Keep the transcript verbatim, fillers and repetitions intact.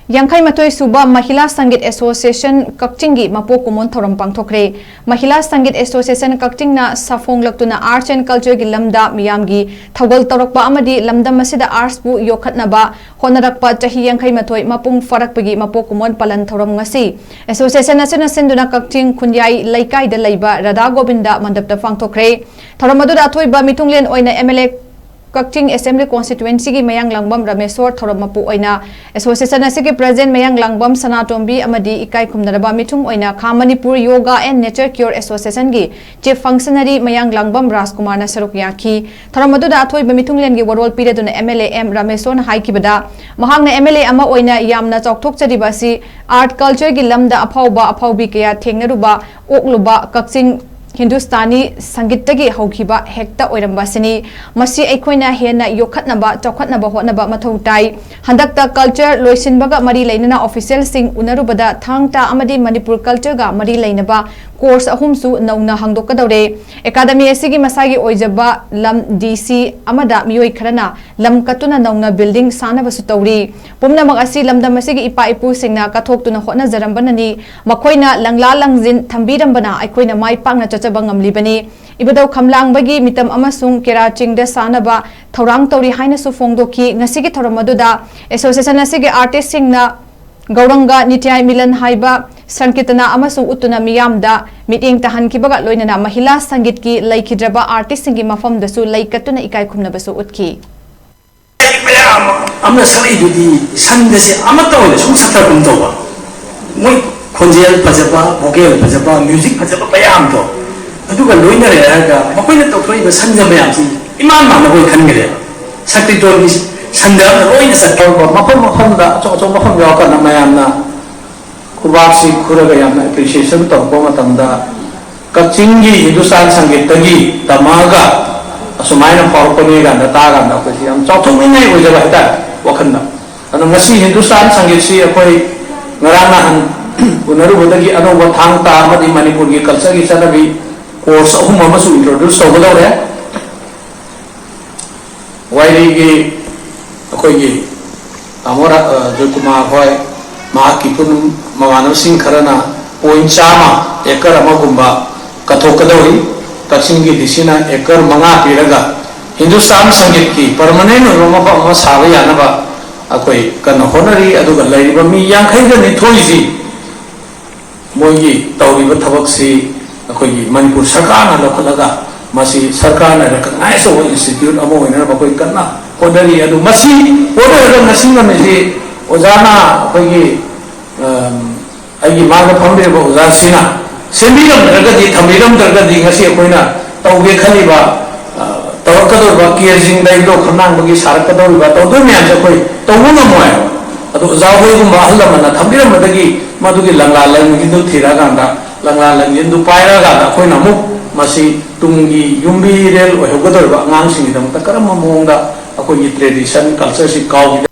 ꯌꯥꯡꯈꯩ ꯃꯥꯊꯣꯏ ꯁꯨꯕ ꯃꯍꯤꯂꯥ ꯁꯪꯒꯤꯠ ꯑꯦꯁꯣꯁꯤꯌꯦꯁꯟ ꯀꯛꯆꯤꯡꯒꯤ ꯃꯄꯣꯛ ꯀꯨꯝꯑꯣꯟ ꯊꯧꯔꯝ ꯄꯥꯡꯊꯣꯛꯈ꯭ꯔꯦ꯫ ꯃꯍꯤꯂꯥ ꯁꯪꯒꯤꯠ ꯑꯦꯁꯣꯁꯤꯌꯦꯁꯟ ꯀꯛꯆꯤꯡꯅ ꯁꯥꯐꯣꯡꯂꯛꯇꯨꯅ ꯑꯥꯔꯠꯁ ꯑꯦꯟ ꯀꯜꯆꯔꯒꯤ ꯂꯝꯗ ꯃꯤꯌꯥꯝꯒꯤ ꯊꯧꯒꯜ ꯇꯧꯔꯛꯄ ꯑꯃꯗꯤ ꯂꯝꯗꯝ ꯑꯁꯤꯗ ꯑꯥꯔꯠꯁꯄꯨ ꯌꯣꯛꯈꯠꯅꯕ ꯍꯣꯠꯅꯔꯛꯄ ꯆꯍꯤ ꯌꯥꯡꯈꯩ ꯃꯥꯊꯣꯏ ꯃꯄꯨꯡ ꯐꯥꯔꯛꯄꯒꯤ ꯃꯄꯣꯛ ꯀꯨꯝꯑꯣꯟ ꯄꯥꯂꯟ ꯊꯧꯔꯝ ꯉꯁꯤ ꯑꯦꯁꯣꯁꯤꯌꯦꯁꯟ ꯑꯁꯤꯅ ꯁꯤꯟꯗꯨꯅ ꯀꯛꯆꯤꯡ ꯈꯨꯟꯌꯥꯏ ꯂꯩꯀꯥꯏꯗ ꯂꯩꯕ ꯔꯥꯙꯥ ꯒꯣꯕꯤꯟꯗ ꯃꯟꯗꯞꯇ ꯄꯥꯡꯊꯣꯛꯈ꯭ꯔꯦ꯫ ꯊꯧꯔꯝ ꯑꯗꯨꯗ ꯑꯊꯣꯏꯕ ꯃꯤꯊꯨꯡꯂꯦꯟ ꯑꯣꯏꯅ M L A Kakching assembly ꯀꯣꯟꯁꯇꯤꯇ꯭ꯋꯦꯟꯁꯤꯒꯤ ꯃꯌꯥꯡꯂꯥꯡꯕꯝ ꯔꯥꯃꯦꯁꯣꯔ ꯊꯧꯔꯝ ꯃꯄꯨ ꯑꯣꯏꯅ ꯑꯦꯁꯣꯁꯤꯌꯦꯁꯟ ꯑꯁꯤꯒꯤ ꯄ꯭ꯔꯦꯁꯤꯗꯦꯟꯠ ꯃꯌꯥꯡꯂꯥꯡꯕꯝ ꯁꯅꯥꯇꯣꯝꯕꯤ ꯑꯃꯗꯤ ꯏꯀꯥꯏ ꯈꯨꯝꯅꯔꯕ ꯃꯤꯊꯨꯡ ꯑꯣꯏꯅ ꯈꯥ Manipur yoga and nature cure ꯑꯦꯁꯣꯁꯤꯌꯦꯁꯟꯒꯤ ꯆꯤꯐ ꯐꯪꯁꯅꯔꯤ ꯃꯌꯥꯡꯂꯥꯡꯕꯝ ꯔꯥꯖꯀꯨꯃꯥꯔꯅ ꯁꯔꯨꯛ ꯌꯥꯈꯤ꯫ ꯊꯧꯔꯝ ꯑꯗꯨꯗ ꯑꯊꯣꯏꯕ ꯃꯤꯊꯨꯡꯂꯦꯟꯒꯤ ꯋꯥꯔꯣꯜ ꯄꯤꯔꯗꯨꯅ ꯑꯦꯝ ꯑꯦꯜ ꯑꯦ ꯑꯦꯝ ꯔꯥꯃꯦꯁꯣꯔꯅ ꯍꯥꯏꯈꯤꯕꯗ, ꯃꯍꯥꯛꯅ ꯑꯦꯝ ꯑꯦꯜ ꯑꯦ ꯑꯃ ꯑꯣꯏꯅ ꯌꯥꯝꯅ ꯆꯥꯎꯊꯣꯛꯆꯔꯤꯕ ꯑꯁꯤ ꯑꯥꯔꯠ ꯀꯜꯆꯔꯒꯤ ꯂꯝꯗ ꯑꯐꯥꯎꯕ ꯑꯐꯥꯎꯕꯤ ꯀꯌꯥ ꯊꯦꯡꯅꯔꯨꯕ, ꯑꯣꯛꯂꯨꯕ ꯀꯛꯆꯤꯡ ꯍꯤꯟꯗꯨꯁꯇꯥꯅꯤ ꯁꯪꯒꯤꯠꯇꯒꯤ ꯍꯧꯈꯤꯕ ꯍꯦꯛꯇ ꯑꯣꯏꯔꯝꯕ ꯑꯁꯤꯅꯤ꯫ ꯃꯁꯤ ꯑꯩꯈꯣꯏꯅ ꯍꯦꯟꯅ ꯌꯣꯛꯈꯠꯅꯕ, ꯆꯥꯎꯈꯠꯅꯕ ꯍꯣꯠꯅꯕ ꯃꯊꯧ ꯇꯥꯏ꯫ ꯍꯟꯗꯛꯇ ꯀꯜꯆꯔ ꯂꯣꯏꯁꯤꯟꯕꯒ ꯃꯔꯤ ꯂꯩꯅꯅ ꯑꯣꯐꯤꯁꯤꯌꯦꯜꯁꯤꯡ ꯎꯅꯔꯨꯕꯗ ꯊꯥꯡ ꯇꯥ ꯑꯃꯗꯤ ꯃꯅꯤꯄꯨꯔ ꯀꯜꯆꯔꯒ ꯃꯔꯤ ꯂꯩꯅꯕ ꯀꯣꯔꯁ ꯑꯍꯨꯝꯁꯨ ꯅꯧꯅ ꯍꯥꯡꯗꯣꯛꯀꯗꯧꯔꯦ꯫ ꯑꯦꯀꯥꯗꯃꯤ ꯑꯁꯤꯒꯤ ꯃꯁꯥꯒꯤ ꯑꯣꯏꯖꯕ ꯂꯝ ꯗꯤ ꯁꯤ ꯑꯃꯗ ꯃꯤꯑꯣꯏ ꯈꯔꯅ ꯂꯝ ꯀꯠꯇꯨꯅ ꯅꯧꯅ ꯕꯤꯜꯗꯤꯡ ꯁꯥꯅꯕꯁꯨ ꯇꯧꯔꯤ꯫ ꯄꯨꯝꯅꯃꯛ ꯑꯁꯤ ꯂꯝꯗꯝ ꯑꯁꯤꯒꯤ ꯏꯄꯥ ꯏꯄꯨꯁꯤꯡꯅ ꯀꯠꯊꯣꯛꯇꯨꯅ ꯍꯣꯠꯅꯖꯔꯝꯕꯅꯅꯤ꯫ ꯃꯈꯣꯏꯅ ꯂꯪꯂꯥ ꯂꯪꯖꯤꯟ ꯊꯝꯕꯤꯔꯝꯕꯅ ꯑꯩꯈꯣꯏꯅ ꯃꯥꯏ ꯄꯥꯛꯅ ꯆꯠꯆꯕ ꯉꯝꯂꯤꯕꯅꯤ꯫ ꯏꯕꯨꯙꯧ ꯈꯝꯂꯥꯡꯕꯒꯤ ꯃꯤꯇꯝ ꯑꯃꯁꯨꯡ ꯀꯦꯔꯥ ꯆꯤꯡꯗ ꯁꯥꯅꯕ ꯊꯧꯔꯥꯡ ꯇꯧꯔꯤ ꯍꯥꯏꯅꯁꯨ ꯐꯣꯡꯗꯣꯛꯈꯤ꯫ ꯉꯁꯤꯒꯤ ꯊꯧꯔꯝ ꯑꯗꯨꯗ ꯑꯦꯁꯣꯁꯤꯌꯦꯁꯟ ꯑꯁꯤꯒꯤ ꯑꯥꯔꯇꯤꯁꯁꯤꯡꯅ ꯒꯧꯔꯪꯒ ꯅꯤꯇ꯭ꯌꯥꯏ ꯃꯤꯂꯟ ꯍꯥꯏꯕ ꯁꯪꯀꯤꯔꯇꯅꯥ ꯑꯃꯁꯨ ꯎꯠꯇꯨꯅ ꯃꯤꯌꯥꯝꯗ ꯃꯤꯠꯌꯦꯡ ꯇꯥꯍꯟꯈꯤꯕꯒ ꯂꯣꯏꯅꯅ ꯃꯍꯤꯂꯥ ꯁꯪꯒꯤꯠꯀꯤ ꯂꯩꯈꯤꯗ꯭ꯔꯕ ꯑꯥꯔꯇꯤꯁꯁꯤꯡꯒꯤ ꯃꯐꯝꯗꯁꯨ ꯂꯩ ꯀꯠꯇꯨꯅ ꯏꯀꯥꯏ ꯈꯨꯝꯅꯕꯁꯨ ꯎꯠꯈꯤ꯫ ꯃꯌꯥꯝ ꯑꯃꯅ ꯁꯛꯂꯛꯏꯗꯨꯗꯤ ꯁꯟꯒꯁꯦ ꯑꯃꯠꯇ ꯑꯣꯏꯅ ꯁꯨꯝ ꯁꯛꯊꯔꯛꯄꯒꯨꯝ ꯇꯧꯕ꯫ ꯃꯣꯏ ꯈꯣꯟꯖꯦꯜ ꯐꯖꯕ, ꯚꯣꯀꯦꯜ ꯐꯖꯕ, ꯃ꯭ꯌꯨꯖꯤꯛ ꯐꯖꯕ ꯃꯌꯥꯝꯗꯣ ꯑꯗꯨꯒ ꯂꯣꯏꯅꯔꯦ ꯍꯥꯏꯔꯒ ꯃꯈꯣꯏꯅ ꯇꯧꯊꯣꯔꯛꯏꯕ ꯁꯟꯒ ꯃꯌꯥꯝꯁꯤ ꯏꯃꯥꯟ ꯃꯥꯟꯅꯕ ꯑꯣꯏ ꯈꯟꯈ꯭ꯔꯦꯕ꯫ ꯁꯪꯀꯤꯔꯇꯟꯒꯤ ꯁꯟꯗ ꯑꯃꯅ ꯂꯣꯏꯅ ꯆꯠꯄ꯫ ꯃꯐꯝ ꯃꯐꯝꯗ ꯑꯆꯧ ꯑꯆꯧꯕ ꯃꯐꯝ ꯌꯥꯎꯔꯀꯥꯟꯗ ꯃꯌꯥꯝꯅ ꯈꯨꯕꯥꯛꯁꯤ ꯈꯨꯔꯒ ꯌꯥꯝꯅ ꯑꯦꯄ꯭ꯔꯤꯁꯤꯌꯦꯁꯟ ꯇꯧꯔꯛꯄ ꯃꯇꯝꯗ ꯀꯛꯆꯤꯡꯒꯤ ꯍꯤꯟꯗꯨꯁꯇꯥꯟ ꯁꯪꯒꯤꯠꯇꯒꯤ ꯇꯝꯃꯛꯑꯒ ꯑꯁꯨꯃꯥꯏꯅ ꯐꯥꯎꯔꯛꯄꯅꯦ ꯀꯥꯟꯗ ꯇꯥꯀꯥꯟꯗ ꯑꯩꯈꯣꯏꯁꯤ ꯌꯥꯝ ꯆꯥꯎꯊꯣꯛꯅꯤꯡꯉꯥꯏ ꯑꯣꯏꯖꯕ ꯍꯥꯏꯇꯥꯔꯦ ꯋꯥꯈꯜꯗ꯫ ꯑꯗꯣ ꯉꯁꯤ ꯍꯤꯟꯗꯨꯁꯇꯥꯟ ꯁꯪꯒꯤꯠꯁꯤ ꯑꯩꯈꯣꯏ ꯉꯔꯥꯡ ꯅꯍꯥꯟ ꯎꯅꯔꯨꯕꯗꯒꯤ ꯑꯅꯧꯕ ꯊꯥꯡ ꯇꯥ ꯑꯃꯗꯤ ꯃꯅꯤꯄꯨꯔꯒꯤ ꯀꯜꯆꯔꯒꯤ ꯆꯠꯅꯕꯤ ꯀꯣꯔꯁ ꯑꯍꯨꯝ ꯑꯃꯁꯨ ꯏꯟꯇ꯭ꯔꯣꯗ꯭ꯌꯨꯁ ꯇꯧꯒꯗꯧꯔꯦ꯫ ꯋꯥꯏꯔꯤꯒꯤ ꯑꯩꯈꯣꯏꯒꯤ ꯇꯥꯃꯣ ꯔ-, ꯑ, ꯖꯣꯏꯀꯨꯃꯥꯔ ꯍꯣꯏ, ꯃꯍꯥꯛꯀꯤ ꯄꯨꯟ-, ꯃꯃꯥꯟꯅꯕꯁꯤꯡ ꯈꯔꯅ ꯄꯣꯏꯟ ꯆꯥꯝꯃ, ꯑꯦꯀꯔ ꯑꯃꯒꯨꯝꯕ ꯀꯠꯊꯣꯛꯀꯗꯧꯔꯤ꯫ ꯀꯛꯆꯤꯡꯒꯤ ꯗꯤ ꯁꯤꯅ ꯑꯦꯀꯔ ꯃꯉꯥ ꯄꯤꯔꯒ ꯍꯤꯟꯗꯨꯁꯇꯥꯟ ꯁꯪꯒꯤꯠꯀꯤ ꯄꯔꯃꯅꯦꯟ ꯑꯣꯏꯕ ꯃꯐꯝ ꯑꯃ ꯁꯥꯕ ꯌꯥꯅꯕ ꯑꯩꯈꯣꯏ ꯀꯟꯅ ꯍꯣꯠꯅꯔꯤ꯫ ꯑꯗꯨꯒ ꯂꯩꯔꯤꯕ ꯃꯤ ꯌꯥꯡꯈꯩꯒ ꯅꯤꯊꯣꯏꯁꯤ ꯃꯣꯏꯒꯤ ꯇꯧꯔꯤꯕ ꯊꯕꯛꯁꯤ ꯑꯩꯈꯣꯏꯒꯤ ꯃꯅꯤꯄꯨꯔ ꯁꯔꯀꯥꯔꯅ ꯂꯧꯈꯠꯂꯒ ꯃꯁꯤ ꯁꯔꯀꯥꯔꯅ ꯔꯦꯀꯛꯅꯥꯏꯁ ꯇꯧꯕ ꯏꯟꯁꯇꯤꯇ꯭ꯌꯨꯠ ꯑꯃ ꯑꯣꯏꯅꯅꯕ ꯑꯩꯈꯣꯏ ꯀꯟꯅ ꯍꯣꯠꯅꯔꯤ꯫ ꯑꯗꯨ ꯃꯁꯤ ꯍꯣꯠꯅꯔꯒ ꯉꯁꯤ ꯉꯝꯃꯤꯁꯤ ꯑꯣꯖꯥꯅ ꯑꯩꯈꯣꯏꯒꯤ, ꯑꯝ, ꯑꯩꯒꯤ ꯃꯥꯡꯗ ꯐꯝꯕꯤꯔꯤꯕ ꯑꯣꯖꯥꯁꯤꯅ ꯁꯦꯝꯕꯤꯔꯝꯗ꯭ꯔꯒꯗꯤ, ꯊꯝꯕꯤꯔꯝꯗ꯭ꯔꯒꯗꯤ ꯉꯁꯤ ꯑꯩꯈꯣꯏꯅ ꯇꯧꯒꯦ ꯈꯜꯂꯤꯕ, ꯑ, ꯇꯧꯔꯛꯀꯗꯧꯔꯤꯕ ꯀꯦ ꯖꯤꯡꯗ ꯍꯤꯗꯣꯛ ꯈꯝꯅꯥꯡꯕꯒꯤ ꯁꯥꯔꯛꯀꯗꯧꯔꯤꯕ ꯇꯧꯗꯣꯏ ꯃꯌꯥꯝꯁꯦ ꯑꯩꯈꯣꯏ ꯇꯧꯕ ꯉꯝꯃꯣꯏ꯫ ꯑꯗꯣ ꯑꯣꯖꯥ ꯍꯣꯏꯒꯨꯝꯕ ꯑꯍꯜ ꯂꯃꯟꯅ ꯊꯝꯕꯤꯔꯝꯕꯗꯒꯤ ꯃꯗꯨꯒꯤ ꯂꯪꯂꯥ ꯂꯪꯒꯤꯗꯨ ꯊꯤꯔꯛꯑꯀꯥꯟꯗ, ꯂꯪꯂꯥ ꯂꯪꯖꯤꯟꯗꯨ ꯄꯥꯏꯔꯛꯑꯀꯥꯟꯗ ꯑꯩꯈꯣꯏꯅ ꯑꯃꯨꯛ ꯃꯁꯤ ꯇꯨꯡꯒꯤ ꯌꯨꯝꯕꯤꯔꯦꯜ ꯑꯣꯏꯍꯧꯒꯗꯧꯔꯤꯕ ꯑꯉꯥꯡꯁꯤꯡꯒꯤꯗꯃꯛꯇ ꯀꯔꯝꯕ ꯃꯑꯣꯡꯗ ꯑꯩꯈꯣꯏꯒꯤ ꯇ꯭ꯔꯦꯗꯤꯁꯟ ꯀꯜꯆꯔꯁꯤ ꯀꯥꯎꯈꯤꯗ